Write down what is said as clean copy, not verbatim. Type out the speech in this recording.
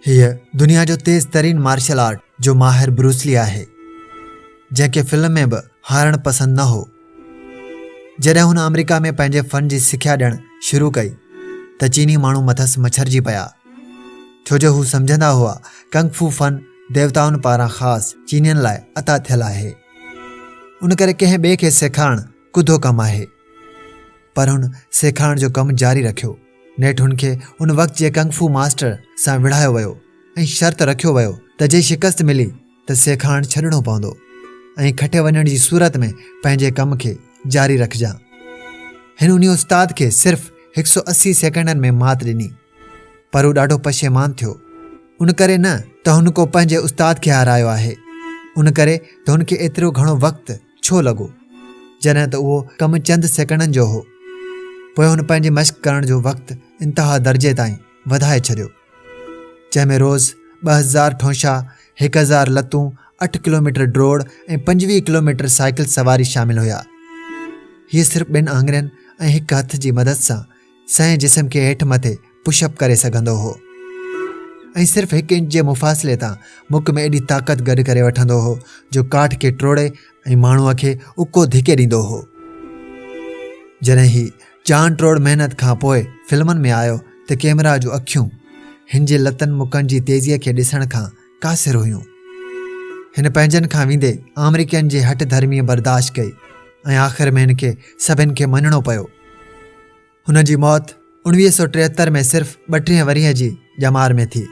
هيء دنيا جو تيز ترين مارشل آرٽ جو ماهر بروسلي آهي، جنهن کي فلم ۾ به هارڻ پسند نه هو. جڏهن هن آمريڪا ۾ پنهنجي فن جي سکيا ڏيڻ شروع ڪئي ته چيني ماڻهو مٿس مڇرجي پيا، ڇو جو هو سمجهندا هئا ڪنگ فو فن ديوتائن پاران خاص چينين لاء عطا ٿيل آهي، ان ڪري ڪنهن ٻئي کي سيکارڻ ڪڌو ڪم آهي. پر هن سيکارڻ جو ڪم جاري رکيو. نيٺ هن کي ان وقت جي ڪنگ فو ماسٽر سان وڙهايو ويو ۽ شرط رکيو ويو ته جي شڪست ملي ته سيکارڻ ڇڏڻو پوندو ۽ کٽي وڃڻ جي صورت ۾ پنهنجي ڪم کي جاري رکجان. هن انهي استاد کي صرف هڪ سو 80 سيڪنڊن ۾ مات ڏني. پر هو ڏاڍو پشيمان ٿيو. ان ڪري نه ته هن ڪو پنهنجي استاد کي هارايو آهي، ان ڪري ته هن کي ايترو گهڻو وقت ڇو لڳو، جڏهن ته اهو ڪم چند سيڪنڊن جو هو. پوء هن پنهنجي مشق ڪرڻ جو وقت انتها درجي تائين وڌائي ڇڏيو، جنهن ۾ روز 2000 ٺونشا، 1000 لتون، اٺ ڪلوميٽر ڊوڙ ۽ 25 ڪلوميٽر سائيڪل سواري شامل هيا. هيء صرف ٻن آڱرين ۽ هڪ هٿ جي مدد سان سنهي جسم کي هيٺ مٿي پش اپ ڪري سگهندو هو ۽ صرف هڪ انچ جي مفاصلي تان مڪ ۾ ايڏي طاقت گڏ ڪري وٺندو هو جو ڪاٺ کي ٽوڙي ۽ ماڻهوء کي اڪو ڌڪي ڏيندو هو. جڏهن هي جان ٽوڙ محنت کان پوء فلمن ۾ آيو ته ڪيمرا جون اکيون هن جي لتن مڪن جي تيزيء کي ڏسڻ کان قاصر هيون. هن پنهنجن کان ويندي آمريڪين جي هٺ ڌرميء برداشت ڪئي ۽ آخر ۾ هن کي سڀن کي مڃڻو پيو. هن جي موت 1973 ۾ صرف 32 ورهين جي ڄمار ۾ ٿي.